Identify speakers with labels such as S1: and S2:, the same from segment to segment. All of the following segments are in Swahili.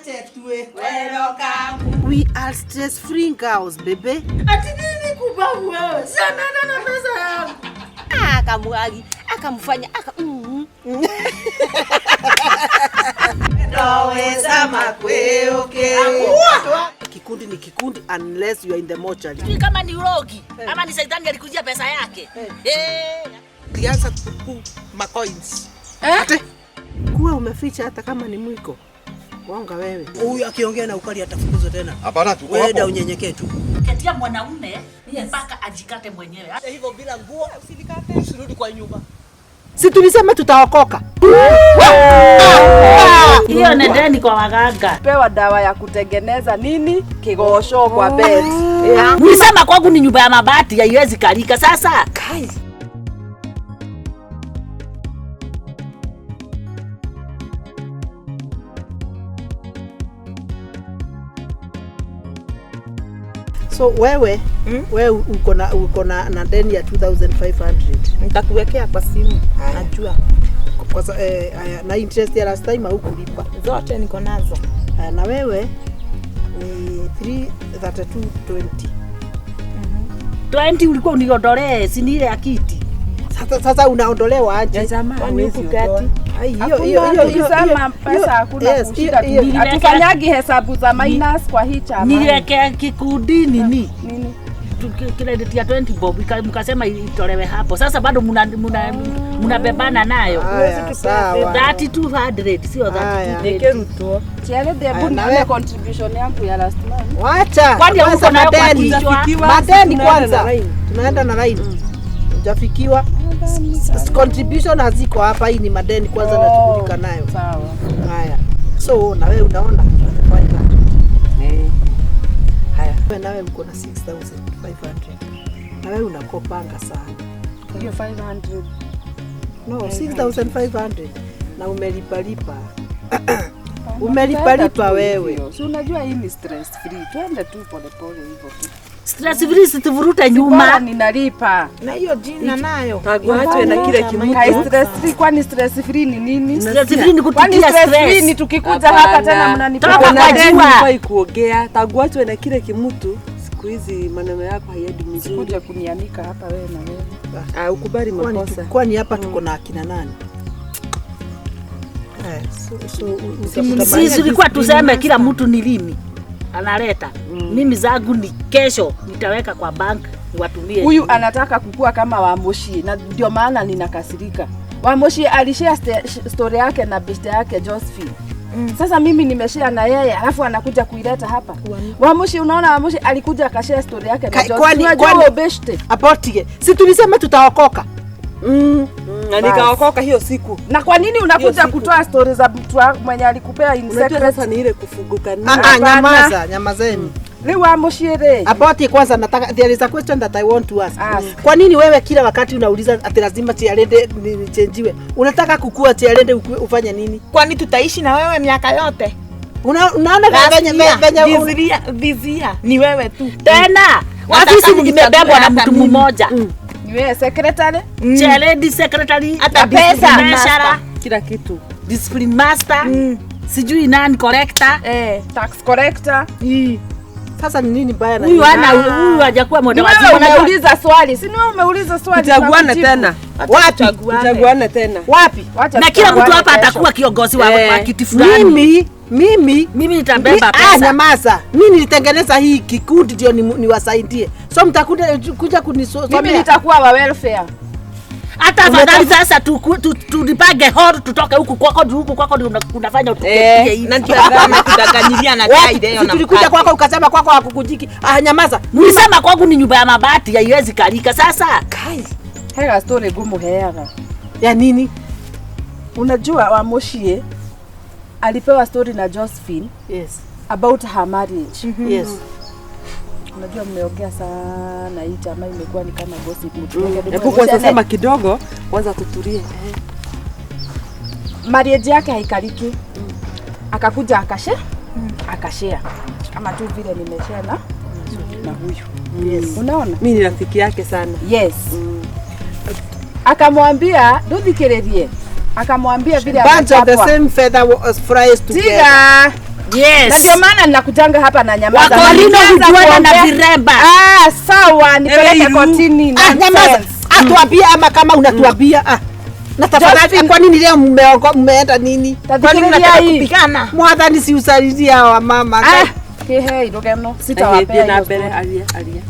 S1: Welcome.
S2: We are stress free girls, baby.
S1: Ati nini kubabu wewe? Si ameenda na pesa yangu.
S3: Akamwagi, akamfanya aka
S2: Kikundi ni kikundi unless you are in the mortuary.
S3: Sijui kama ni urogi ama ni shetani alikujia pesa yake. Eh.
S4: Alianza kupu macoins.
S2: Ate. Kuwa umeficha hata kama ni mwiko. Wonga wewe.
S5: Huyu akiongea na ukali atafukuzwa tena.
S6: Hapana, tuko
S5: Wewe
S6: hapo.
S5: da unyenyekee tu.
S3: Ketia mwanaume mpaka ajikate mwenyewe.
S4: Hivyo bila nguo usirudi kwa nyumba.
S2: Si tulisema tutaokoka.
S3: Hiyo nendeni kwa waganga.
S7: Pewa dawa ya kutengeneza nini kigosho kwa bed. Yeah.
S3: Mlisema kwangu ni nyumba ya mabati haiwezi kalika. Sasa
S7: Kai.
S2: So wewe wewe uko na deni ya 2500.
S1: Nitakuwekea kwa simu.
S2: Haya.
S1: Najua.
S2: Kwa haya, na interest ya last time haukulipa.
S1: Zote niko nazo.
S2: Haya, na wewe ni 332.20.
S3: 20 ulikuwa uniondolee, si ni ile ya kiti.
S2: Sasa unaondolewa aje?
S7: Kwani huku kati?
S2: Ai, hiyo hiyo hiyo hiyo
S7: Tukisema pesa hakuna
S2: yes,
S7: kushika.
S2: hiyo- hiyo.
S7: Hatufanyagi hesabu za minus kwa hii chama.
S3: Niliwekea kikundi nini?
S7: Nini?
S3: Credit ya 20 bob mkasema itolewe hapo. Sasa bado mnabebana nayo.
S2: Haya, sawa.
S3: 3200 sio
S2: Haya.
S3: 32.
S7: Chiale
S2: Aya,
S7: debu
S2: na
S7: nione
S2: wewe-
S7: contribution yangu ya last month.
S2: Wacha.
S3: Kwani
S2: kwanza
S3: hauko nayo kwa
S2: madeni.
S3: kichwa?
S2: Madeni kwanza. Tunaenda na line. Hujafikiwa. Contribution haziko hapa, hii ni madeni kwanza nashughulika nayo.
S7: Sawa.
S2: Haya. So na wewe unaona 500. Haya. Wewe nawe uko na 6500. Na wewe unakopanga sana.
S7: Hiyo 500.
S2: No, 6500 na umelipalipa. Umelipalipa wewe.
S7: Si unajua hii ni stress free. Twende tu pole pole hivyo tu.
S3: Stress free situvurute
S7: Bora
S3: nyuma.
S7: ninalipa.
S1: Na hiyo jina nayo.
S8: Taguachwe na kile
S7: Kai
S8: kimutu.
S7: stress free, kwani stress free ni nini?
S3: Stress free ni
S7: Kwani
S3: kututia
S7: stress free ni
S3: stress.
S7: tukikuja hapa tena mnanipa
S3: Toka
S8: Kuna
S3: kwa
S8: deni
S3: jua.
S8: hufai kuongea. Taguachwe na kile kimutu. Siku hizi maneno yako haiendi mzuri.
S7: kuja kunianika hapa wewe na wewe.
S8: Ah, ukubali
S2: Kwani
S8: makosa.
S2: kwani hapa tuko na akina nani? Eh, so
S3: Sisi tulikuwa tuseme kila mtu ni lini analeta. Mimi zangu ni kesho nitaweka kwa bank niwatumie.
S7: Huyu anataka kukua kama Wamoshi na ndio maana ninakasirika. Wamoshi alishare story yake na beshte yake Josephine. Sasa mimi nimeshare na yeye alafu anakuja kuileta hapa. Wamoshi, unaona Wamoshi alikuja akashare story yake na Josephine. Unajua huyo beshte.
S2: Apotige. Si tulisema tutaokoka.
S8: Na nikaokoka hiyo siku.
S7: Na kwa nini
S8: Hiyo
S7: unakuja
S8: siku.
S7: kutoa story za mtu mwenye alikupea in
S8: Unajua
S7: secret?
S8: sasa ni ile kufunguka nini?
S2: Ah, ah,
S7: Hapana.
S2: nyamaza, nyamazeni.
S7: Rĩu Wamoshi rĩ.
S2: Apoti kwanza nataka there is a question that I want to ask.
S7: Ask.
S2: Kwa nini wewe kila wakati unauliza ati lazima chialende nichenjiwe? Unataka kukua chialende ufanye nini?
S1: Kwani tutaishi na wewe miaka yote?
S2: Unaona
S1: Last
S2: venye
S1: year,
S2: venye
S1: this year, ni wewe tu.
S3: Tena
S1: Nataka
S3: ofisi
S1: unichague
S3: imebebwa na
S1: hata
S3: mtu
S1: mimi.
S3: mmoja.
S7: Ni wewe secretary?
S3: Chairlady, secretary,
S1: Hata
S3: discipline
S1: pesa.
S3: master,
S8: Kila kitu.
S3: discipline master, sijui nani collector.
S7: Eh, tax collector.
S2: Sasa ni nini baya na
S3: Huyu
S2: nini?
S3: ana huyu hajakuwa
S7: Ni
S3: mwenda
S7: wewe
S3: wazimu.
S7: umeuliza swali. Si ni wewe umeuliza swali.
S8: Kuchaguana
S7: tunakujibu.
S8: tena.
S2: Wapi?
S8: Kuchaguana tena.
S2: Wapi?
S7: Wacha
S3: Na kila mtu
S7: tuchaguane
S3: hapa
S7: kesho.
S3: atakuwa kiongozi wa wa kiti fulani.
S2: Mimi
S3: Mimi nitabeba
S2: Ah,
S3: pesa.
S2: nyamaza. Mimi nilitengeneza hii kikundi ndio niwasaidie. So mtakuja kuja
S7: Mimi
S2: kunisomea.
S7: nitakuwa wa welfare.
S3: Hata afadhali sasa tulipange hall tutoke huku kwako ndio huku kwako ndio unafanya utuketie hivi.
S1: Na ndio ametudanganyilia na chai
S2: Wapi?
S1: leo
S2: Si
S1: na
S2: tulikuja
S1: mkate.
S2: kwako ukasema kwako hakukujiki. Ah, nyamaza.
S3: Mlisema kwangu ni nyumba ya mabati haiwezi kalika. Sasa
S7: Hega story ngumuheaga.
S2: Ya nini?
S7: Unajua Wamoshi alipewa story na Josephine
S2: Yes.
S7: about her marriage.
S2: Yes.
S7: Unajua mmeongea sana, hii chama imekuwa ni kama gossip. Mtu
S8: Hebu kwanza sema kidogo, kwanza tutulie.
S7: Marriage yake haikaliki. Akakuja akashare kama tu vile nimeshare na huyu.
S2: Yes.
S7: Unaona?
S8: Mimi ni rafiki yake sana.
S7: Yes. Akamwambia nduthikiririe, akamwambia vile
S2: Bunch of the
S7: amechapwa.
S2: same feather flies together.
S7: Tiga.
S3: Yes.
S7: Na ndio maana ninakujanga hapa na nyamaza.
S3: Wakorino hujuana na viremba.
S7: Ah, sawa, nipeleke kotini.
S2: Ah, nyamaza. Atuambie ama kama unatuambia. Ah. Na tafadhali kwa nini leo mmeenda nini?
S1: Kwa nini mnataka kupigana?
S2: Mwathani si usaidia hawa mama.
S7: Ah, kihei rugeno sitawapea.
S8: Na mbere aria aria.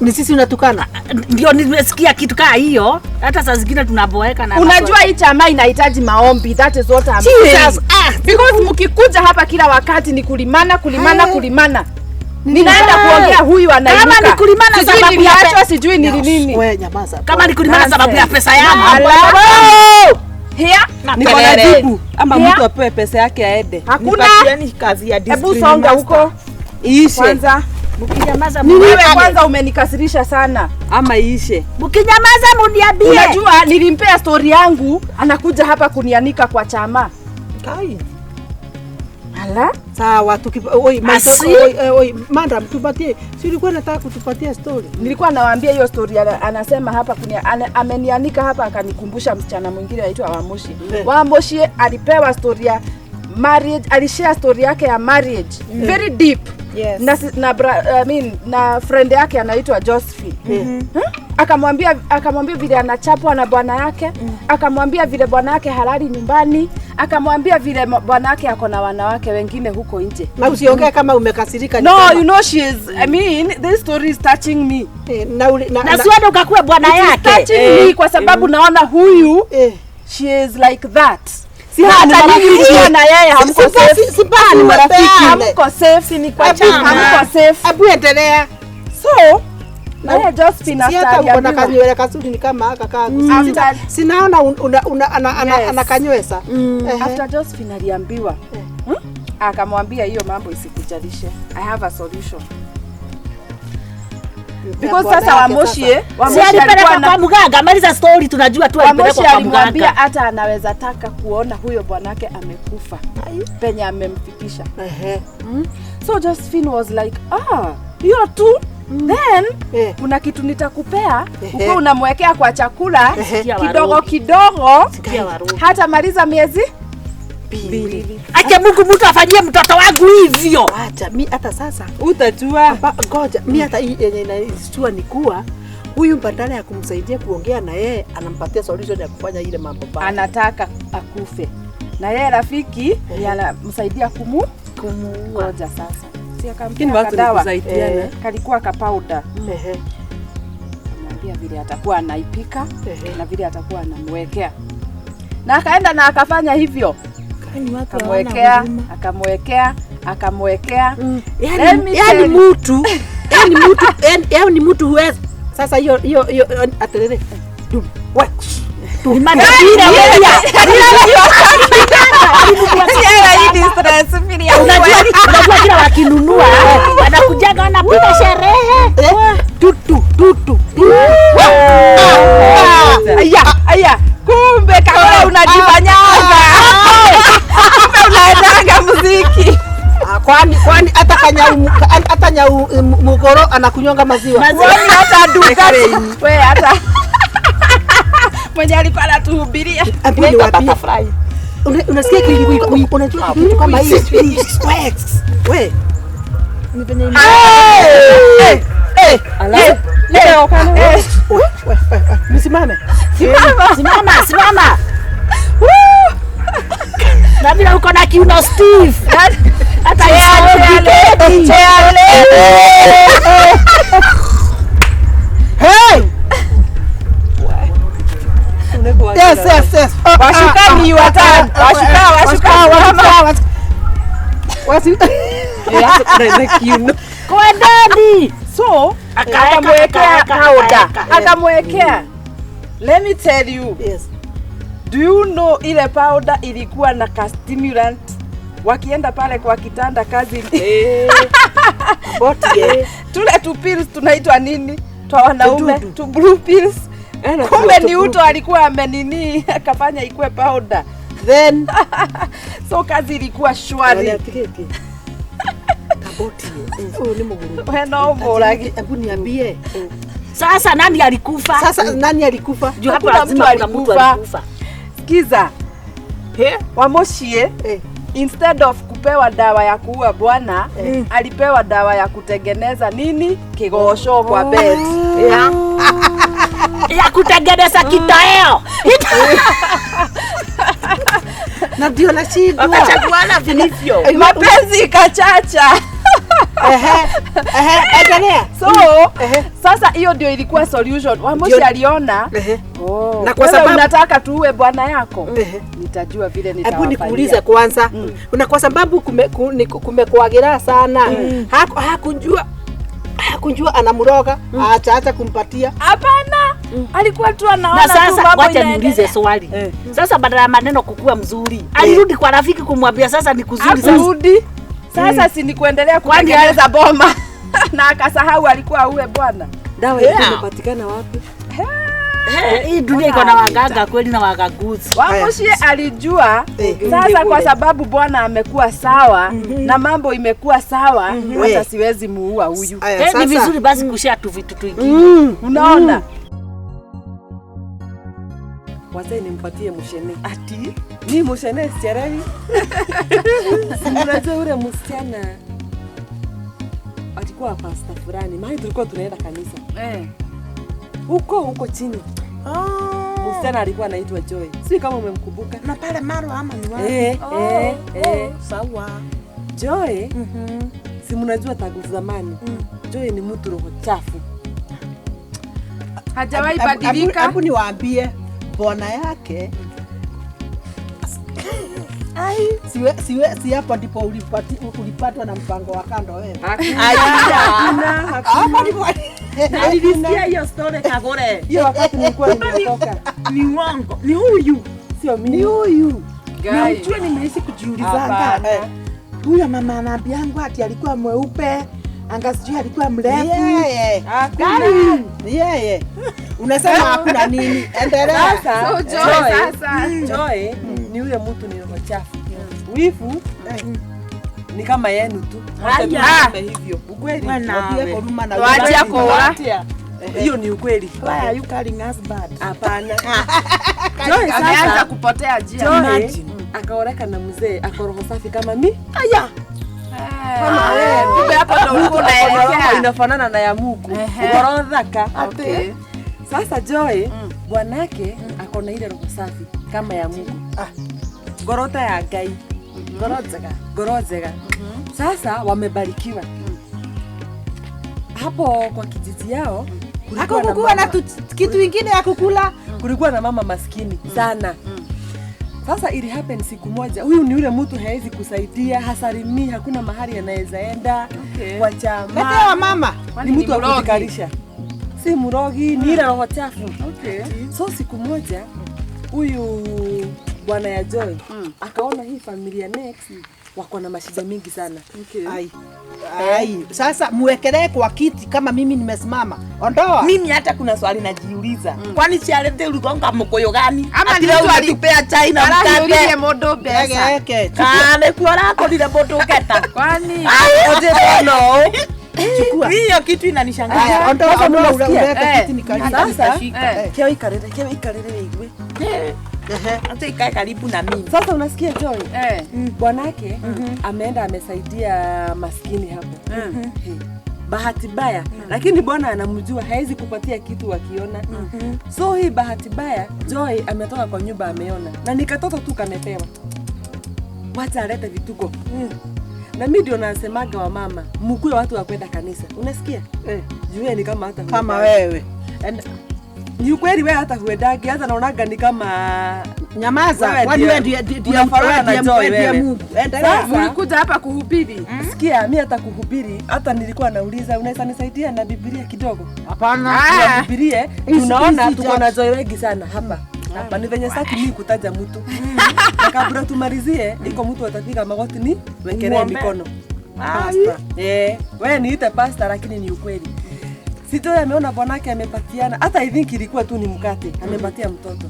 S2: Ni sisi unatukana?
S3: Ndio nimesikia kitu kaa hiyo. Hata saa zingine tunaboeka na
S7: unajua hii chama inahitaji maombi. That is what I'm saying.
S2: Ah,
S7: because mkikuja hapa kila wakati ni kulimana kulimana kulimana. Ninaenda kuongea huyu anainuka.
S3: Kama ni kulimana sababu ya pesa,
S7: sijui ni nini.
S2: Wewe nyamaza.
S3: Kama ni kulimana sababu ya pesa yangu.
S7: Here
S8: niko na jibu ama mtu apewe pesa yake aende.
S7: Hakuna.
S1: Nipatieni kazi ya discipline.
S7: Hebu songa huko.
S8: Iishe.
S7: Kwanza
S3: mkinyamaza
S7: wewe kwanza umenikasirisha sana.
S8: Ama iishe.
S3: Mkinyamaza muniambie.
S7: Unajua nilimpea story yangu, anakuja hapa kunianika kwa chama.
S2: Kai.
S7: Ala?
S2: Sawa oi oi madam tupatie. Si ulikuwa unataka kutupatia story?
S7: Nilikuwa nawaambia hiyo story, anasema hapa amenianika hapa akanikumbusha msichana mwingine anaitwa Wamoshi. Wamoshi alipewa story ya marriage, alishare story yake ya marriage. Very deep.
S1: Yes.
S7: Na friend yake anaitwa Josephine. Akamwambia vile anachapwa na bwana yake, akamwambia vile bwana yake halali nyumbani, akamwambia vile bwana yake ako na wanawake wengine huko nje.
S2: Na usiongee kama umekasirika.
S7: No, you know she is, I mean this story is touching me.
S3: Na siwende ukakuwe bwana yake.
S7: Touching me kwa sababu naona huyu she is like that.
S8: Si
S7: hata nyinyi na yeye hamko safe.
S2: Si ni marafiki.
S7: Hamko safe, ni kwa chama. Hamko safe.
S2: Hebu endelea.
S7: So, na Josephine
S2: hata uko na kanywele kazuri ni kama haka kangu. Sinaona ana kanywesa.
S7: After Josephine aliambiwa, akamwambia hiyo mambo isikujalishe. I have a solution. Because sasa Wamoshi
S3: alipelekwa kwa mganga. Maliza story, tunajua tu alipelekwa kwa mganga.
S7: Alimwambia hata anaweza taka kuona huyo bwanake amekufa penye amemfikisha. So Josephine was like, ah, hiyo tu. Then kuna kitu nitakupea, uko unamwekea kwa chakula kidogo kidogo hata maliza miezi 2.
S3: Acha Mungu mtu afanyie mtoto wangu hivyo.
S2: Acha mi hata sasa
S8: utajua.
S2: Ngoja mi hata hii yenye inastua ni kuwa huyu badala ya kumsaidia kuongea na yeye anampatia solution ya kufanya ile mambo baya.
S7: Anataka akufe. Na yeye rafiki anamsaidia kumuua. Ngoja sasa. Si akampea kadawa. Kalikuwa ka powder. Anamwambia vile atakuwa anaipika na vile atakuwa anamwekea. Na akaenda na akafanya hivyo. Akamwekea, akamwekea, akamwekea.
S2: Yaani mtu, yaani mtu huwezi. Sasa hiyo hiyo aterere.
S3: Ni madabira wewe. Unajua kila wakinunua wanakujaga wanapiga sherehe.
S2: Tutu tutu.
S7: Aya, aya. Kumbe kama unajifanyanga. Kumbe unaendanga muziki.
S2: Kwani hata nyau mugoro anakunyonga maziwa.
S7: Hata duka. Wewe hata mwenye alipala tuhubiria.
S2: Unasikia kitu, unajua kitu kama hii. Wewe.
S1: Ni penye
S2: Nisimame.
S3: Simama, simama. Na bila uko na kiuno Steve. Hata yeye.
S2: Hey! Yes, yes, yes.
S7: Washuka ni watano. Washuka, washuka,
S2: washuka.
S3: Kwendeni.
S7: So, akamwekea powder. Akamwekea. Let me tell you.
S2: Yes.
S7: Do you know ile powder ilikuwa na ka stimulant? Wakienda pale kwa kitanda kazi. Tule tu pills tunaitwa nini? Twa wanaume, tu blue pills. Kumbe ni uto alikuwa amenini akafanya ikue powder.
S2: Then
S7: so kazi ilikuwa shwari.
S2: Hebu niambie.
S3: Sasa nani alikufa?
S2: Sasa nani alikufa?
S3: Juu hapo lazima kuna mtu alikufa.
S7: Sikiza. Wamoshie Instead of kupewa dawa ya kuua bwana, alipewa dawa ya kutengeneza nini? Kigosho kwa bed.
S2: Yeah.
S3: Ya kutengeneza kitaeo.
S2: Na ndio nashindwa.
S1: Wakachaguana vilivyo.
S7: Mapenzi ikachacha.
S2: Ehe. Ehe, endelea.
S7: So, sasa hiyo ndio ilikuwa solution. Wamoshi
S2: Ndio.
S7: aliona
S2: Ehe.
S7: oh,
S2: Na kwa
S7: wewe
S2: sababu-
S7: unataka tuue bwana yako,
S2: Ehe.
S7: nitajua vile
S2: Hebu
S7: nitawafanyia.
S2: nikuulize kwanza. Na kwa sababu kumekuagira sana. Hakujua anamroga, acha kumpatia.
S7: Hapana, alikuwa tu anaona
S3: Na
S7: tu
S3: sasa
S7: mambo
S3: wacha
S7: inaendelea.
S3: niulize swali. Sasa badala ya maneno kukua mzuri, alirudi kwa rafiki kumwambia sasa ni kuzuri sasa.
S7: Hakurudi. Sasa si ni kuendelea
S3: Kwani
S7: kutengeneza boma na akasahau alikuwa auwe bwana.
S8: Dawa
S3: Yeah.
S8: ilikuwa inapatikana wapi?
S3: Hii dunia iko na waganga kweli na wagaguzi.
S7: Wamushie alijua sasa, kwa sababu bwana amekuwa sawa na mambo imekuwa sawa, hata
S2: We.
S7: siwezi muua huyu.
S2: Aya,
S3: Eh, ni
S2: sasa.
S3: vizuri basi kushare tu vitu twingine.
S7: Unaona?
S8: Wacha nimpatie mushene. Ati? Ni mushene sichelewi. Si unajua ule msichana alikuwa pasta fulani, mahali tulikuwa tunaenda kanisa huko huko chini. Msichana alikuwa anaitwa Joy, sijui kama umemkumbuka.
S1: Na pale Marwa ama ni wapi?
S8: Eh.
S1: Sawa.
S8: Joy, si mnajua tangu zamani Joy ni mtu roho chafu.
S7: Hajawahi badilika.
S2: Hebu niwaambie bwana yake Ai, si hapo ndipo ulipatwa na mpango wa kando wewe. Hapo ndipo
S1: Na nilisikia hiyo story Kagore.
S8: Hiyo wakati nilikuwa nimeokoka,
S1: Ni uongo. Ni huyu.
S8: sio mimi.
S1: Ni huyu. Na
S7: Guy.
S1: ujue nimeishi kujiulizanga.
S7: Hapana.
S1: Huyo mama anaambiangwa ati alikuwa mweupe, anga sijui alikuwa mrefu.
S2: Yeye.
S1: Gani?
S2: Yeye. Unasema hakuna nini? Endelea.
S8: Sasa
S7: So Joy sasa.
S8: Joy ni yule mtu ni roho chafu. Wivu ni kama yenu tu. Wacha
S1: Haya.
S8: tuseme hivyo. Ukweli.
S2: Watie kuruma na
S7: Wacha kuoa.
S8: Hiyo ni ukweli.
S1: Why are you calling us bad?
S8: Hapana. Joy
S7: Ameanza
S8: sasa
S7: kupotea njia.
S8: Joy
S1: Imagine.
S8: akaoleka na mzee ako roho safi kama mi.
S1: Aya.
S7: Kama wewe. Kumbe hapo ndo ulikuwa
S8: Roho
S7: unaelekea.
S8: inafanana na ya Mungu.
S7: Ehe.
S8: Roho dhaka.
S7: Okay.
S8: Sasa Joy bwanake ako na ile roho safi kama ya Mungu. Ngorota ya Ngai.
S1: Ngoro njega.
S8: Ngoro njega. Sasa wamebarikiwa. Hapo kwa kijiji yao kulikuwa na
S2: Hakukuwa na
S8: mama-
S2: kitu ingine ya kukula.
S8: kulikuwa na mama maskini sana. Sasa ili happen siku moja, huyu ni yule mtu hawezi kusaidia, hasalimii, hakuna mahali anaweza enda
S7: Okay.
S8: kwa chama.
S2: Letewa mama.
S8: Ni mtu wa kujikarisha, si mrogi, ni ile roho chafu.
S7: Okay.
S8: So siku moja huyu bwana ya Joy akaona hii familia next wako na mashida mingi sana.
S7: Okay.
S2: Ai. Ai. Sasa muwekelee kwa kiti kama mimi nimesimama. Ondoa.
S1: Mimi hata kuna swali najiuliza. Kwani Charity uligonga mkoyo gani?
S7: Ama
S1: Ati
S7: ni
S1: wewe
S7: mtu
S1: unatupea chai na
S7: Arahiũririe
S1: mkate.
S7: mũndũ mbeca.
S2: Eke.
S1: Kana kuo rakorire mũndũ ũgeta.
S7: Kwani?
S1: No.
S2: Chukua.
S1: Hiyo kitu inanishangaza.
S2: Aya, ondoa
S8: Sasa
S2: ondoa
S8: mnasikia?
S2: uweke
S7: Eh.
S2: kiti nikalie.
S8: Sasa
S7: Eh.
S8: keo ikarire, keo ikarire igue.
S1: Hata ikae karibu na mimi.
S8: Sasa unasikia Joy?
S7: Eh.
S8: Bwanake ameenda amesaidia maskini hapo. Hey. Bahati mbaya, lakini bwana anamjua, hawezi kupatia kitu akiona. So hii bahati mbaya, Joy ametoka kwa nyumba ameona, na ni katoto tu kamepewa, wacha alete vituko. Na mimi ndio nasemaga wa mama, mkuwe watu wa kwenda kanisa, unasikia?
S2: Eh.
S8: Juu yeye ni kama hata
S2: Kama
S8: huendagi.
S2: wewe.
S8: Ni ukweli wewe hata huendagi, hata naonaga ni kama
S2: Nyamaza.
S8: Wewe
S2: Kwani wewe
S8: ndiye-
S2: ndiye ndiye
S8: unafanana na
S2: ndiye
S8: Joy
S2: ndiye
S8: wewe.
S2: Mungu. Endelea.
S8: Sasa-
S7: Mlikuja hapa kuhubiri.
S8: Sikia, mi hata kuhubiri, hata nilikuwa nauliza unaweza nisaidia na Biblia kidogo?
S2: Hapana.
S7: Ah.
S8: Tuwahubirie,
S2: Easy,
S8: tunaona
S2: easy
S8: tuko na
S2: judge.
S8: Joy wengi sana hapa. Hapa ni venye sitaki mimi kutaja mtu. Na kabla tumalizie, iko mtu atapiga magoti ni wekelee
S1: Muombe.
S8: mikono. Pastor. Eh, wewe niite pastor lakini ni ukweli. Si Joy ameona bwanake amepatiana, hata I think ilikuwa tu ni mkate, amepatia mtoto.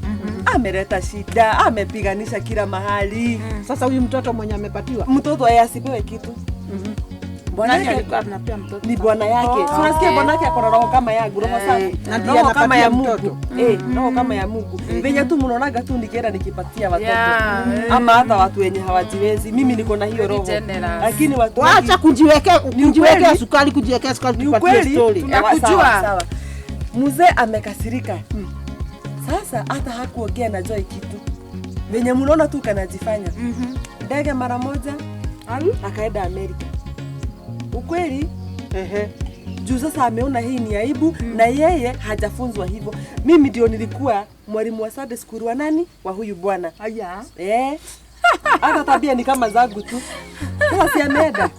S8: Ameleta shida, amepiganisha kila mahali.
S2: Sasa huyu mtoto mwenye amepatiwa
S8: Mtoto yeye asipewe kitu. Bwana
S1: Nani
S8: yake
S1: alikuwa anapea mtoto?
S8: Ni bwana yake. Si unasikia bwana yake ako na roho kama yangu, roho safi.
S2: Na ndiye
S8: Roho kama ya
S2: anapatia
S8: Mungu.
S2: mtoto.
S8: Eh, roho kama ya Mungu. Venye tu mnaonaga tu nikienda nikipatia watoto.
S7: Yeah,
S8: Ama hata watu wenye hawajiwezi. Mimi niko na hiyo roho.
S7: Generous.
S8: Lakini watu wengi-
S2: Wacha kujiwekea
S8: Ni
S2: kujiwekea
S8: ukweli.
S2: sukari, kujiwekea sukari,
S8: Ni
S2: tupatie
S8: ukweli.
S2: story.
S7: Ya
S8: Sawa,
S7: kujua.
S8: sawa, sawa. Mzee amekasirika. Sasa hata hakuongea na Joy kitu. Venye mnaona tu kanajifanya. Ndege mara moja akaenda Amerika. Ukweli
S2: Ehe.
S8: juu sasa ameona hii ni aibu na yeye hajafunzwa hivyo. Mimi ndio nilikuwa mwalimu wa Sunday school wa nani? Wa huyu bwana.
S1: Aya.
S8: Eh. Hata tabia ni kama zangu tu. Sasa si ameenda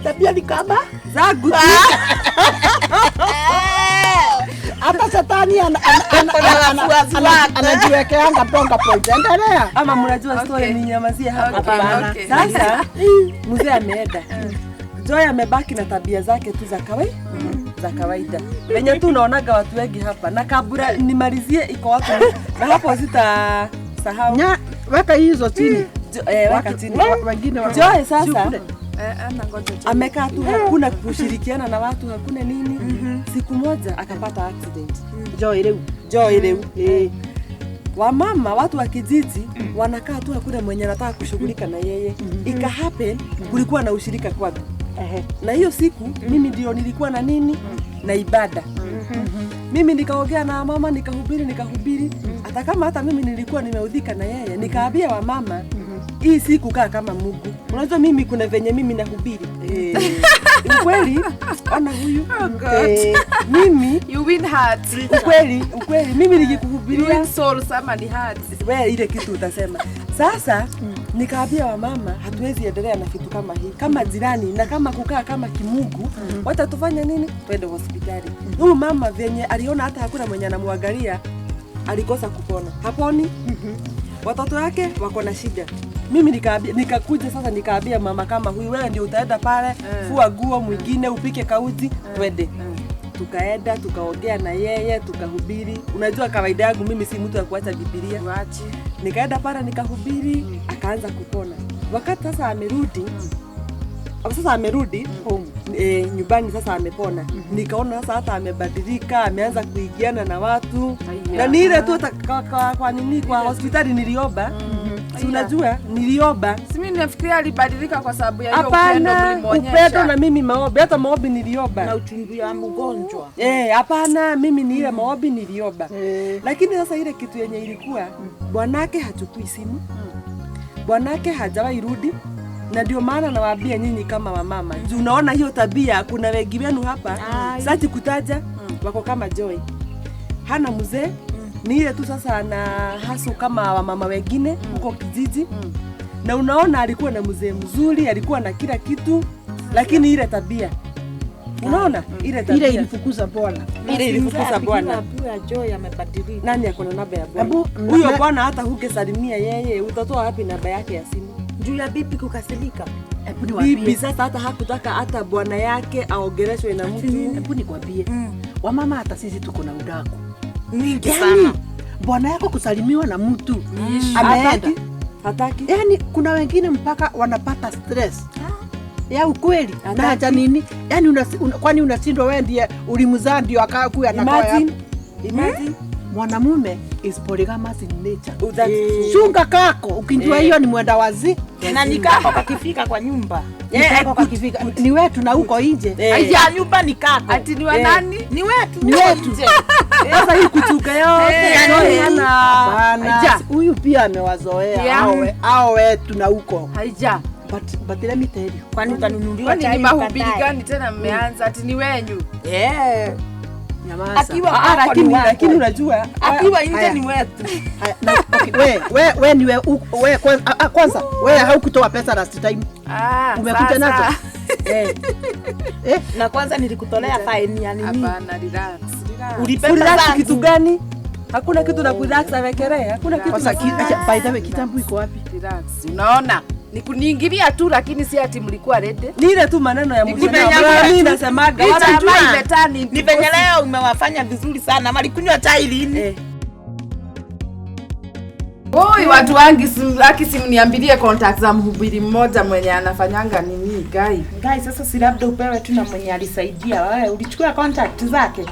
S2: Tabia ni kama
S8: zangu tu.
S2: hata shetani anajiwekeanga bonga point. Endelea.
S8: Ama mnajua story
S7: Okay.
S8: ninyamazie hapa.
S7: Okay,
S8: Hapana.
S7: okay.
S8: Sasa mzee ameenda. Joy amebaki na tabia zake tu za kawaida za kawaida venye tu unaonaga watu wengi hapa, na kabla nimalizie iko watu na hapo sita sahau.
S2: Nya, weka hizo chini.
S8: Weka
S2: Watu-
S8: chini.
S2: Wengine
S8: Joy sasa
S2: Si kule.
S7: Ana ngoja tu.
S8: amekaa tu, hakuna kushirikiana na watu, hakuna nini. Siku moja akapata accident.
S2: Joy leo.
S8: Joy leo wamama, watu wa kijiji wanakaa tu, hakuna mwenye anataka kushughulika na yeye. Ika happen kulikuwa na ushirika kwangu, na hiyo siku mimi ndio nilikuwa na nini na ibada. Mimi nikaongea na mama, nikahubiri hata kama hata mimi nilikuwa nimeudhika na yeye, nikaambia wamama hii siku kaa kama Mungu. Unajua mimi kuna venye mimi nahubiri ukweli. Ona huyu mimi
S7: You win hearts.
S8: ukweli mimi
S7: You
S8: nikikuhubiria
S7: win souls ama ni hearts.
S8: we ile kitu utasema sasa. Nikaambia wamama hatuwezi endelea na vitu kama hii, kama jirani na kama kukaa kama kimungu, wacha tufanye nini, twende hospitali. Huyu mama venye aliona hata hakuna mwenye anamwangalia, alikosa kupona, haponi. Watoto wake wako na shida. Mimi nikaambia, nikakuja sasa nikaambia mama kama huyu, wewe ndio utaenda pale, fua nguo, mwingine upike kauji, twende. Tukaenda tukaongea na yeye tukahubiri. Unajua kawaida yangu mimi si mtu wa kuacha Biblia.
S7: Wachi.
S8: Nikaenda pale nikahubiri, akaanza kupona. Wakati sasa amerudi, sasa amerudi home nyumbani, sasa amepona. Nikaona sasa hata amebadilika, ameanza kuigiana na watu na ni ile tu hata kwa nini kwa hospitali niliomba, si unajua niliomba.
S7: Si mimi nafikiria alibadilika kwa sababu ya hiyo upendo
S8: Hapana,
S7: mlimuonyesha.
S8: upendo na mimi maombi, hata maombi niliomba
S1: Na uchungu ya mgonjwa.
S8: Hapana, mimi ni ile maombi niliomba. Lakini sasa ile kitu yenye ilikuwa bwanake hachukui simu, bwanake hajawahi rudi, na ndio maana nawaambia nyinyi kama wamama, juu unaona hiyo tabia, kuna wengi wenu hapa sati kutaja wako kama Joy, hana mzee ni ile tu sasa ana hasu kama wamama wengine huko kijiji, na unaona alikuwa na mzee mzuri, alikuwa na kila kitu, lakini ile tabia unaona ile tabia
S2: Ile ilifukuza bwana.
S8: ile ilifukuza bwana.
S1: Pia Joy amebadilika.
S8: Nani ako na namba ya bwana?
S2: Hebu,
S8: Huyo bwana hata hukesalimia yeye, utatoa wapi namba yake ya simu?
S1: Juu ya bibi kukasirika.
S3: Hebu niwaambie.
S8: Bibi sasa hata hakutaka hata bwana yake aongeleshwe na mtu.
S3: Hebu nikwambie, wamama hata sisi tuko na udaku
S1: Mingi
S3: Yaani,
S1: sana.
S2: Bwana yako kusalimiwa na mtu ameenda.
S8: Hataki, hataki.
S2: Yaani kuna wengine mpaka wanapata stress ya ukweli na
S8: Hataki.
S2: haja nini, yaani kwani unashindwa wewe ndiye ulimzaa ndio akakuwa anakaa
S8: Imagine, imagine.
S2: Mwanamume is polygamous in nature.
S8: Oh, that's true.
S2: Chunga kako ukijua hiyo ni mwenda wazi
S1: Na nikako kakifika kwa nyumba.
S2: Ni kako kakifika ni wetu na huko nje
S1: Ya nyumba ni kako.
S7: Ati ni wa nani?
S1: Ni wetu.
S2: Ni wetu.
S1: Nje.
S8: Sasa hii kuchuka yote Joy hana.
S2: Hapana,
S7: Haija.
S2: huyu pia amewazoea
S7: Yeah.
S2: hao wetu na huko.
S7: Haija.
S2: But let me tell you,
S1: Kwani utanunuliwa
S7: Kwani
S1: chai
S7: ni mahubiri
S1: ukatae?
S7: gani tena mmeanza? Ati ni wenyu?
S1: Eh.
S2: nyamaza.
S1: Akiwa
S8: Ah,
S1: kwako ni
S8: lakini
S1: wako.
S8: lakini unajua
S1: Akiwa nje
S2: Haya.
S1: ni wetu.
S2: Haya, okay, we ni we kwanza, kwanza we haukutoa pesa last time.
S7: Ah,
S2: Umekuja
S7: sasa.
S2: nazo?
S1: Na kwanza nilikutolea fine ya nini?
S7: Hapana, relax. Relax.
S1: Ulibeba
S8: kurelax
S1: zangu.
S8: kitu gani? Hakuna kitu na kurelax awekelea, hakuna kitu.
S2: Kwanza acha, by the way kitambo iko wapi?
S7: Relax. Unaona? Ni kuniingilia tu lakini si ati mlikuwa ready.
S8: Ni ile tu maneno ya
S7: Ni
S8: mzee.
S1: venye
S8: Mimi nasemaga
S7: Hii
S8: wala
S7: jamaa imetani
S1: Ni venye leo umewafanya vizuri sana. Walikunywa chai lini?
S8: Eh.
S7: Oi, watu wangi aki simniambilie contact za mhubiri mmoja mwenye anafanyanga nini guy.
S1: Guy, sasa si labda upewe tu na mwenye alisaidia wewe. Ulichukua contact zake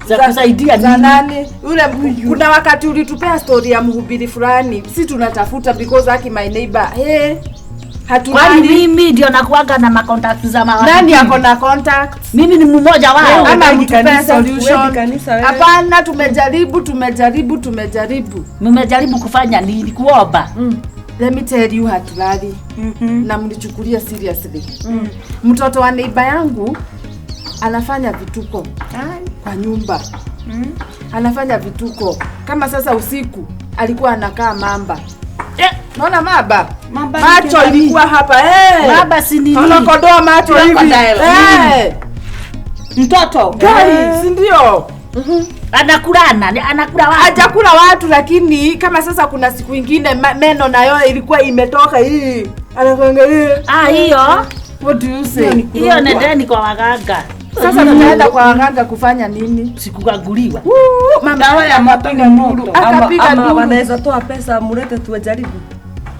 S3: za kusaidia
S7: za nani? Yule kuna wakati ulitupea story ya mhubiri fulani. Si tunatafuta because aki my neighbor. Hey.
S3: Kwani mimi ndio nakuaga na macontact za mawa.
S7: Nani ako na contact?
S3: Mimi ni mmoja wao.
S7: Ama mtupee solution. Hapana, tumejaribu.
S3: Mmejaribu kufanya nini? Kuomba.
S7: Let me tell you hatulali. Na mlichukulia seriously. Mtoto wa neighbor yangu anafanya vituko kwa nyumba. Anafanya vituko. Kama sasa usiku alikuwa anakaa mamba. Naona mamba? Macho ilikuwa hapa.
S3: Mamba si nini?
S7: Anakodoa macho hivi.
S1: Mtoto.
S7: Guys, si ndio?
S3: Anakula watu.
S7: Hajakula watu, lakini kama sasa kuna siku ingine meno nayo ilikuwa imetoka hii. Anakuangalia.
S3: Hiyo.
S7: What do you say?
S3: Hiyo nendeni kwa waganga.
S7: Sasa tutaenda kwa waganga kufanya nini?
S3: Sikukaguliwa.
S7: Mama ya mapiga nduru. Akapiga nduru.
S8: Wanaweza toa pesa mlete tuwajaribu.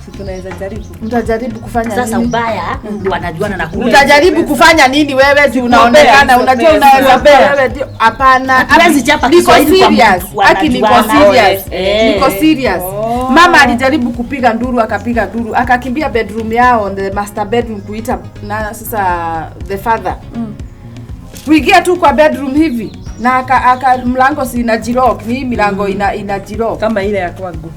S8: Si tunaweza jaribu.
S7: Mtajaribu kufanya nini?
S3: Sasa ubaya ndio wanajuana na kule.
S7: Utajaribu kufanya nini wewe? Si unaonekana unajua unaweza wewe ndio. Hapana.
S3: Hatuwezi chapa
S7: Niko
S3: Kiswahili kwa
S7: serious.
S3: mtu
S7: Aki niko
S3: wanajuana.
S7: serious. Niko serious. Mama alijaribu kupiga nduru, akapiga nduru, akakimbia bedroom yao, the master bedroom, kuita na sasa the father. Kuingia tu kwa bedroom hivi na aka mlango si inajilock, ni milango inajilock
S8: kama ile ya kwangu.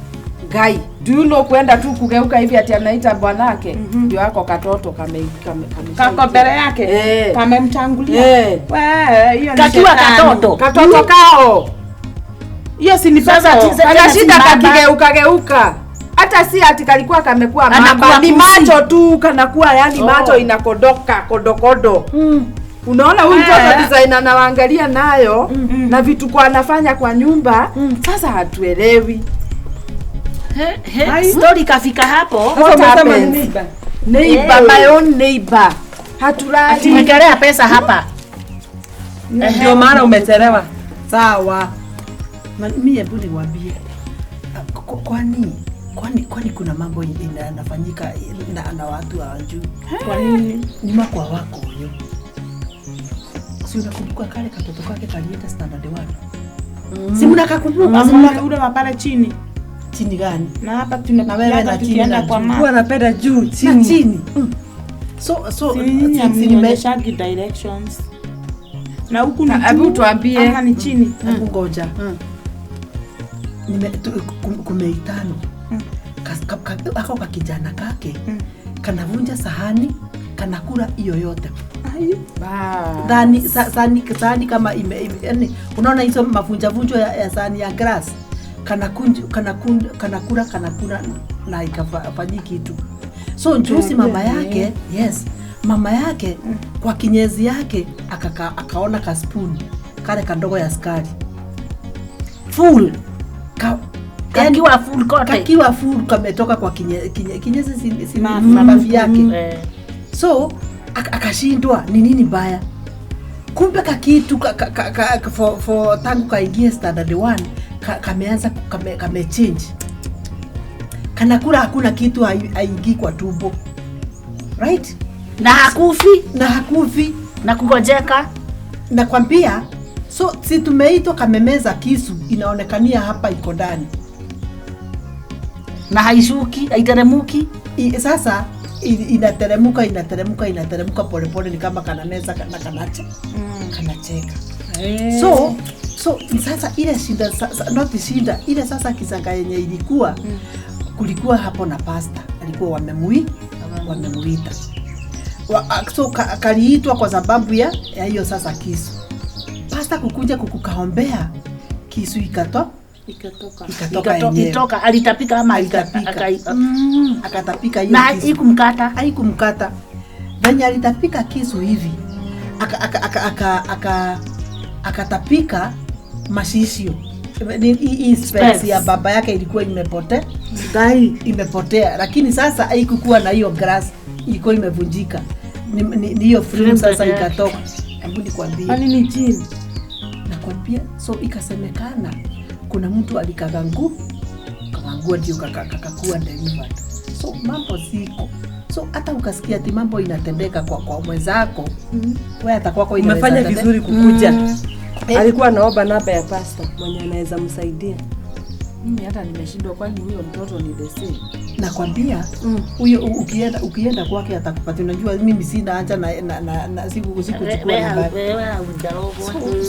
S7: Guy, do you know kwenda tu kugeuka hivi ati anaita bwanake? Ndio yako katoto kame
S1: kako mbele yake. Kamemtangulia. Wewe hiyo ni
S3: kakiwa katoto.
S7: Katoto kao.
S1: Hiyo si ni
S3: sasa
S7: anashinda kakigeuka geuka. Hata si ati kalikuwa kamekuwa mamba, ni macho tu kanakuwa, yani macho inakodoka kodokodo. Unaona huyu mtoto designer anaangalia nayo na vitu kwa anafanya kwa nyumba. Sasa hatuelewi.
S3: Story kafika hapo.
S7: What happens? Neighbor, my own neighbor. Hatulali.
S3: Tumekelea pesa hapa.
S8: Ndio maana umechelewa.
S5: Sawa. Mimi hebu niwaambie. Kwani kuna mambo inafanyika na watu hawajui.
S1: Kwa nini?
S5: Nyuma kwa wako huyo. Si unakumbuka kale katoto kake kalienda standard 1? Si mnakakumbuka?
S1: Ule wa pale chini.
S5: Chini gani?
S1: Na hapa tunapiga tukienda kwa mama.
S8: Kwa anapenda juu chini.
S5: Na chini. So
S1: nimeshagi directions. Na huku ni
S7: hebu tuambie
S1: ama ni chini.
S5: Hebu ngoja. Kumeitano. Ako ka kijana kake kanavunja sahani, kanakula hiyo yote. Sahani kama yani unaona hizo mavunja vunjo ya sahani ya grass. Kanakula na ikafanyi kitu. So njusi mama yake, yes, mama yake kwa kinyezi yake akaona ka spoon kale kandogo ya sukari. Full.
S3: Kakiwa full kote.
S5: Kakiwa full kametoka kwa kinyezi si mafi yake. So akashindwa ni nini mbaya. Kumbe kakitu for tangu kaingie standard 1 kameanza kame change. Kanakula hakuna kitu haingii kwa tumbo. Right?
S3: Na hakufi, na kugojeka.
S5: Nakwambia so si tumeitwa kamemeza kisu inaonekania hapa iko ndani.
S3: Na haishuki, haiteremuki.
S5: Sasa inateremuka pole pole, ni kama kanameza na kanacha. Kanacheka. So sasa ile shida not shida ile sasa kisanga yenye ilikuwa kulikuwa hapo na pastor alikuwa wamemuita. So kaliitwa kwa sababu ya hiyo sasa kisu. Pastor kukuja kukukaombea kisu ikatoka
S3: itoka. Alitapika ama
S5: akatapika hiyo
S3: na haikumkata.
S5: Venye alitapika kisu hivi akatapika mashishio. Hii space ya baba yake ilikuwa imepotea. Imepotea, lakini sasa haikukuwa na hiyo grass, ilikuwa imevunjika. Ni hiyo frame sasa ikatoka. Hebu nikwambie.
S1: Kwani ni jini?
S5: Nakwambia, so ikasemekana kuna mtu alikaga nguvu manguo ndio kakakuwa delivered. So mambo ziko. So hata ukasikia ati mambo inatendeka kwa mwenzako, wewe hata kwako inaweza.
S8: Umefanya vizuri kukuja. Alikuwa anaomba namba ya pastor mwenye anaweza msaidia.
S7: Mimi hata nimeshindwa, kwani huyo mtoto ni the same?
S5: Nakwambia huyo ukienda kwake atakupatia. Unajua mimi sina haja na siku chukua namba.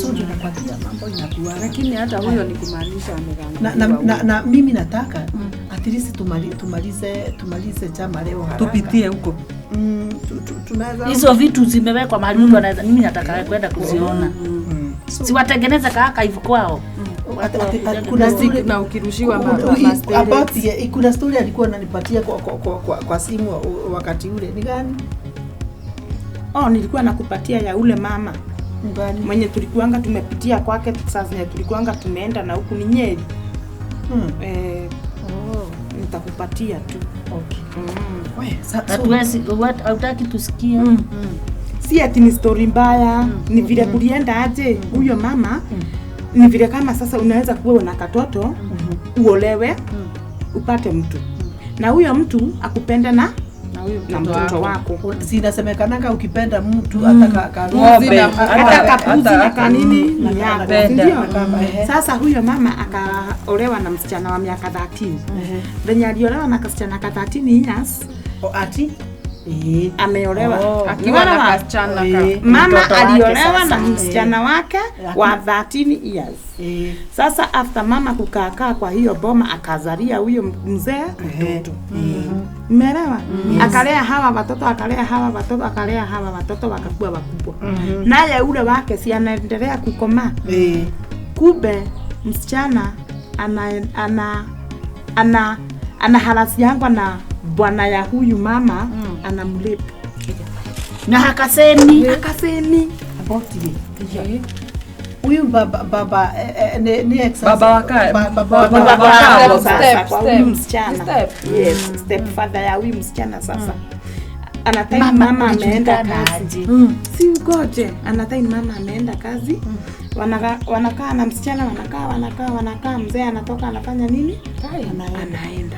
S5: So ndio nakwambia mambo inakuwa.
S7: Lakini hata huyo ni kumaanisha ameganga.
S5: Na mimi nataka at least tumalize chama leo haraka.
S8: Tupitie huko.
S5: Tunaweza
S3: hizo vitu zimewekwa mahali mtu anaweza, mimi nataka kwenda kuziona. Siwatengeneze kaka hivi kwao.
S5: Kuna story
S7: na ukirushiwa
S5: about kuna story alikuwa ananipatia kwa simu wakati ule. Ni gani?
S1: Oh, nilikuwa nakupatia ya ule mama.
S5: Gani?
S1: Mwenye tulikuanga tumepitia kwake sasa, tulikuanga tumeenda na huku ni Nyeri. Nitakupatia tu.
S5: Okay.
S3: Hatuwezi, hautaki tusikie.
S1: Si ati ni story mbaya, ni vile kulienda aje huyo mama. Ni vile kama sasa unaweza kuwa na katoto, uolewe, upate mtu. Na huyo mtu akupenda na mtoto wako.
S5: Si inasemekananga ukipenda mtu hata
S8: ng'ombe,
S1: hata kapuzi na kanini ni yako, ndio? Sasa huyo mama akaolewa na msichana wa miaka 13. Venye aliolewa na kasichana ka 13 years,
S5: ati
S1: ameolewa.
S7: Akiwa na kasichana ka.
S1: Mama aliolewa na msichana wake wa 13 years. Sasa after mama kukaa kwa hiyo boma akazalia huyo mzee mtoto. Umeelewa? Akalea hawa watoto, akalea hawa watoto, akalea hawa watoto wakakuwa wakubwa. Naye ule wake si anaendelea kukomaa. Kumbe msichana ana harasiangwa na bwana ya huyu mama, anamlipa.
S3: Na hakasemi.
S1: Hakasemi.
S5: About it. Huyu baba ni ex
S8: baba waka
S1: baba sasa kwa huyu msichana. Yes, step father ya huyu msichana sasa. Anatai mama ameenda kazi. Si ugoje, anatai mama ameenda kazi. Wanakaa na msichana, wanakaa, mzee anatoka anafanya nini? Anaenda.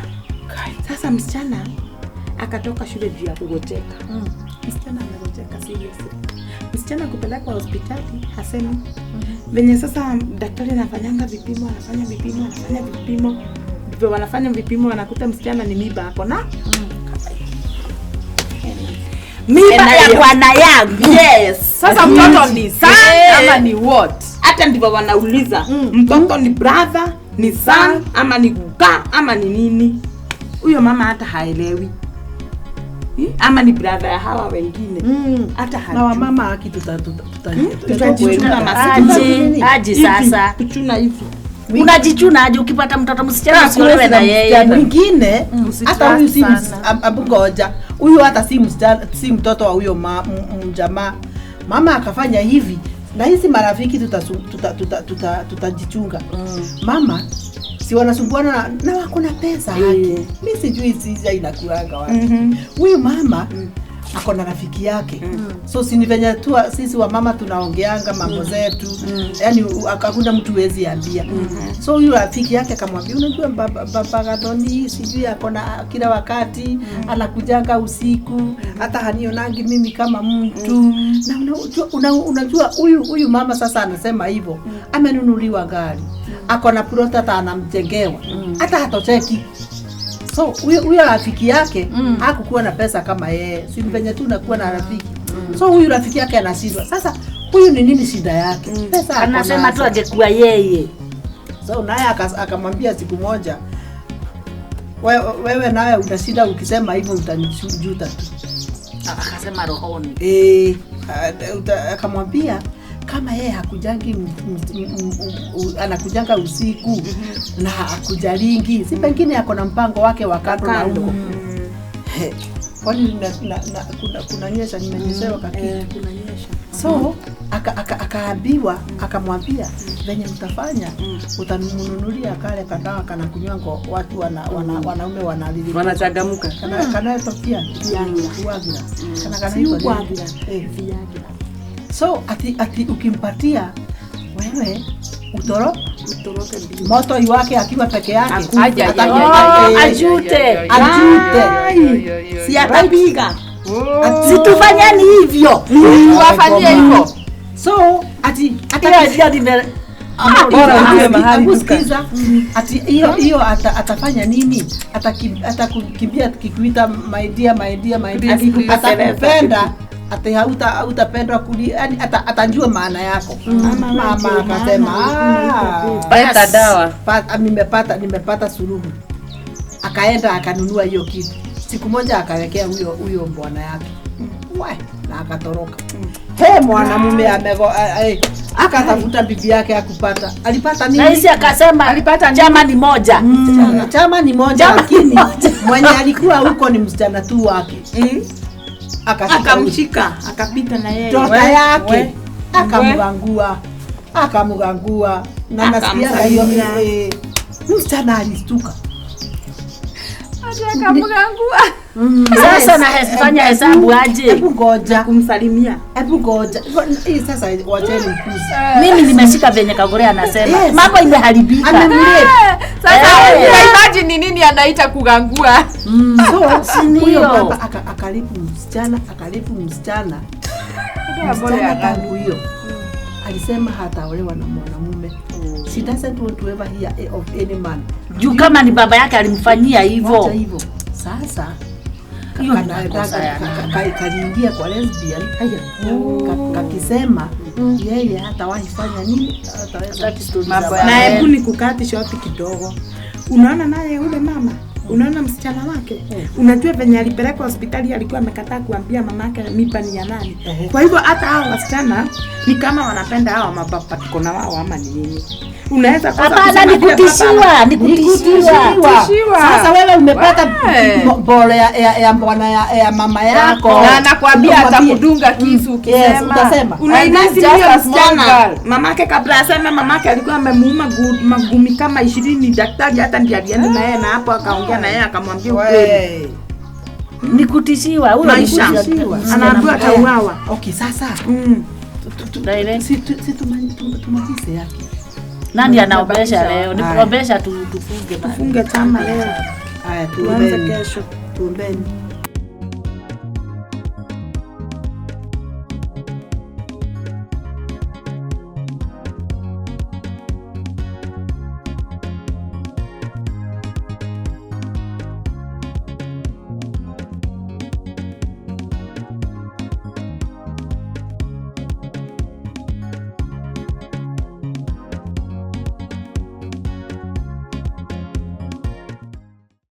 S1: Sasa msichana akatoka shule juu ya kugojeka. Msichana amegojeka seriously. Msichana kupelekwa hospitali hasemi. Venye sasa daktari anafanyanga vipimo, anafanya vipimo. Ndivyo wanafanya vipimo wanakuta msichana ni miba hapo na
S3: miba ya bwana yangu.
S1: Yes.
S7: Sasa mtoto ni son ama ni what?
S1: Hata ndivyo wanauliza. Mtoto ni brother, ni son ama ni kuka ama ni nini? Huyo mama hata haelewi. Ama ni brother ya hawa wengine. Hata hajui.
S5: Na wamama haki tutajichuna
S3: masiki. Aje sasa.
S1: Kuchuna hivi.
S3: Unajichuna aje ukipata mtoto msichana usiolewe na yeye.
S5: Mwingine hata huyu si ngoja. Huyu hata si msichana, si mtoto wa huyo mjamaa. Mama akafanya hivi na hizi marafiki tutajichunga. Mama si wanasumbuana na wako na pesa haki. Mimi sijui sija inakuanga wapi. Huyu mama ako na rafiki yake. So si ni venye tu sisi wa mama tunaongeanga mambo zetu. Yaani hakuna mtu hawezi ambia. So huyu rafiki yake akamwambia, unajua baba Gathoni sijui ako na kila wakati anakujanga usiku, hata hanionangi mimi kama mtu. Na unajua huyu mama sasa anasema hivyo. Amenunuliwa gari. Ako na plot hata anamjengewa. Hata hatocheki. So huyo rafiki yake hakukuwa na pesa kama yeye. Si venye tu unakuwa na rafiki. So huyu rafiki yake anashindwa. Sasa huyu ni nini shida yake? Pesa
S3: anasema tu angekuwa yeye.
S5: So naye akamwambia siku moja, wewe nawe utashinda ukisema hivyo utanijuta tu.
S3: Akasema rohoni.
S5: Akamwambia kama yeye hakujangi anakujanga usiku na hakujalingi, si pengine ako na mpango wake wa kando na huko. Kwani kunanyesha, nimenyeshewa kakitu.
S1: Kunanyesha.
S5: So akaambiwa, akamwambia venye mtafanya utamnunulia kale kadawa kana kunywango watu wanaume wanalili
S8: wanachangamka
S5: kana tofia Viagra kana Viagra. So ati ukimpatia wewe Utoro moto iwake akiwa peke yake.
S3: Ajute.
S1: Si atapiga.
S3: Situfanyeni hivyo.
S7: Wafanyie hivyo.
S5: So ati atakusikiza ati hiyo atafanya nini? Atakukimbia akikuita my dear my dear my dear, atakupenda ati hautapendwa kuli, yani atajua maana yako. Mama akasema
S8: pata dawa,
S5: nimepata suluhu. Akaenda akanunua hiyo kitu. Siku moja akawekea huyo bwana yake. Na akatoroka. He, mwanamume akatafuta bibi yake akupata. Alipata nini?
S3: Na hizi akasema alipata chama ni moja.
S5: Chama ni moja, lakini mwenye alikuwa huko ni msichana tu wake.
S1: Akamshika, akapita na yeye.
S5: Tota yake akamgangua. Na nasikia hiyo msichana alistuka.
S7: Akamgangua.
S3: Sasa na fanya hesabu aje?
S5: Hebu ngoja
S1: kumsalimia.
S5: Hebu ngoja. Hii sasa wacheni mkuzi.
S3: Mimi nimeshika venye Kagore anasema.
S5: Yes.
S3: Mambo imeharibika.
S7: Sasa imagine ni nini anaita kugangua.
S5: So huyo baba akalipu msichana, msichana tangu hiyo alisema hataolewa na mwanamume. She doesn't want to ever hear of any man.
S3: Juu kama ni baba yake alimfanyia hivyo.
S5: Sasa kaliingia kwa lesbian kakisema yeye hatawahi fanya nini,
S1: na hebu nikukati shoti kidogo. Unaona naye yule mama, unaona msichana wake, unajua venye alipelekwa hospitali alikuwa amekataa kuambia mamake mimba ni ya nani. Kwa hivyo hata hao wasichana ni kama wanapenda hao mababa tuko na wao ama ni nini. Unaweza kosa.
S3: Hapana, ni kutishiwa, ni kutishiwa.
S5: Sasa wewe umepata bole ya bwana ya mama yako
S7: na anakuambia atakudunga kisu ukisema.
S5: Utasema.
S1: Unaimagine huyo msichana mamake kabla aseme mamake alikuwa amemuuma magumi kama 20, daktari hata ndiye alienda na yeye na hapo akaongea na yeye akamwambia ukweli.
S3: Ni kutishiwa, huyo ni kutishiwa.
S1: Anaambiwa atauawa.
S5: Okay, sasa. Si tumalize yake.
S3: Nani anaombesha leo? Nikuombesha tufunge
S1: bana. Tufunge chama leo.
S5: Haya, tuanze kesho. Tuombeni.